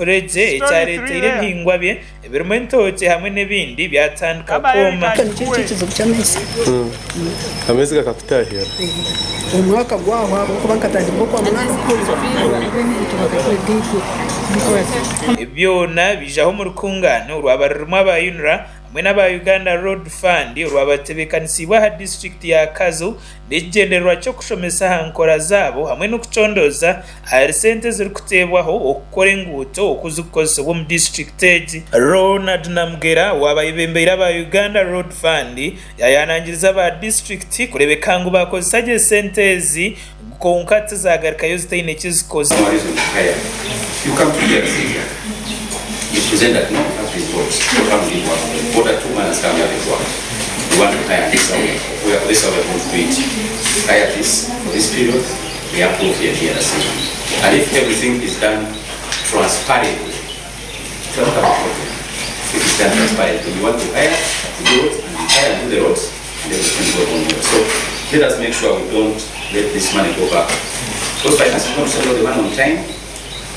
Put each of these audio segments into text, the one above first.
Furegye ekyareteire ebihingwa bye ebirimu entookye hamwe n'ebindi byatandika kwoma. Nikyo ekizibu ky'amaizi. Amaizi gakakutahirira? Omwaka gwahwa ahabw'okuba nkatandika Okwamunaana Ebi byona biijaho omu rukungaano orwaba rurimu aba UNRA hamwe n'aba Uganda Road Fund orwabatebeekanisiibwe aha disiturikiti ya Kazo n'ekigyendererwa ky'okushomesa aha nkora zaabo hamwe n'okucondooza ahari sente ezirikuteebwaho okukora enguuto oku zikukozesibwa omu disiturikiti egi. Ronald Namugera owaaba ayebembeire aba Uganda Road Fund yaayanangiriza aba disiturikiti kureebeka ngu baakozesa gye sente ezi kwonka tizagarukayo zitaine ki zikozire.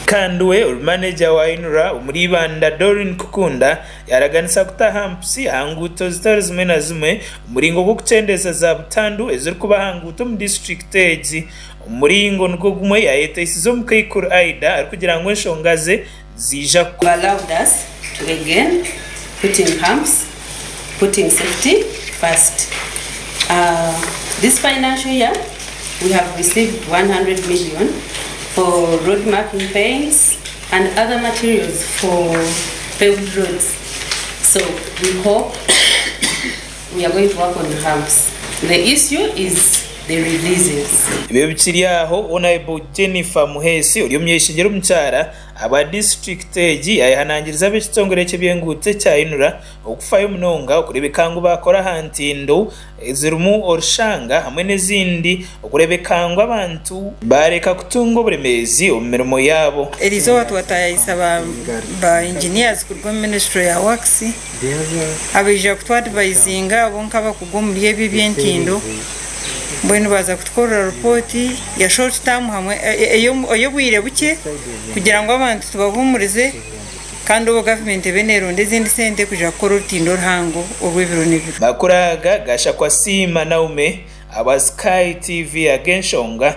Kandi we ori maneja wa UNRA omuri Ibanda Doreen Kukunda yaraganisa kuta humps aha nguuto zitari zimwe na zimwe omuringo gw'okukyendeeza za butandu ezirikuba aha nguuto omu disiturikiti egi. Omu muringo nigwo gumwe yayeteisize omukaikuru Aidah arikugira ngu enshonga ze niziija You allowed us to again putting humps, putting safety first. This financial year we have received 100 million for road marking paints and other materials for paved roads. So we hope we are going to work on humps. The issue is the releases. Ebyo bikiri aho, Hon. Jennifer Muheesi ori omuny'eishengyero omukyara ahabwa disiturikiti egi yayehanangiriza ab'ekitongore ky'ebyenguuto ekya UNRA okufayo munonga okureebeka ngu baakora aha ntindo ezirimu orushanga hamwe n'ezindi okureebeka ngu abantu baareka kutunga oburemeezi omu mirimo yaabo. Eriizooba twataayaayisa ba engineers kuruga omu ministry ya works abaija kutu advisinga bo nk'abakugu omuri ebi eby'entindo mbwenu baaza kutukorera ripooti ya short term hamwe ey'obwire bukye kugira ngu abantu tubahuumurize kandi obwo gavumenti ebe neeronda ezindi sente kwija kukora orutindo oruhango orw'ebiro n'ebiro. Makuru aga gashakwa Siima Naume ahabwa Sky TV ag'enshonga.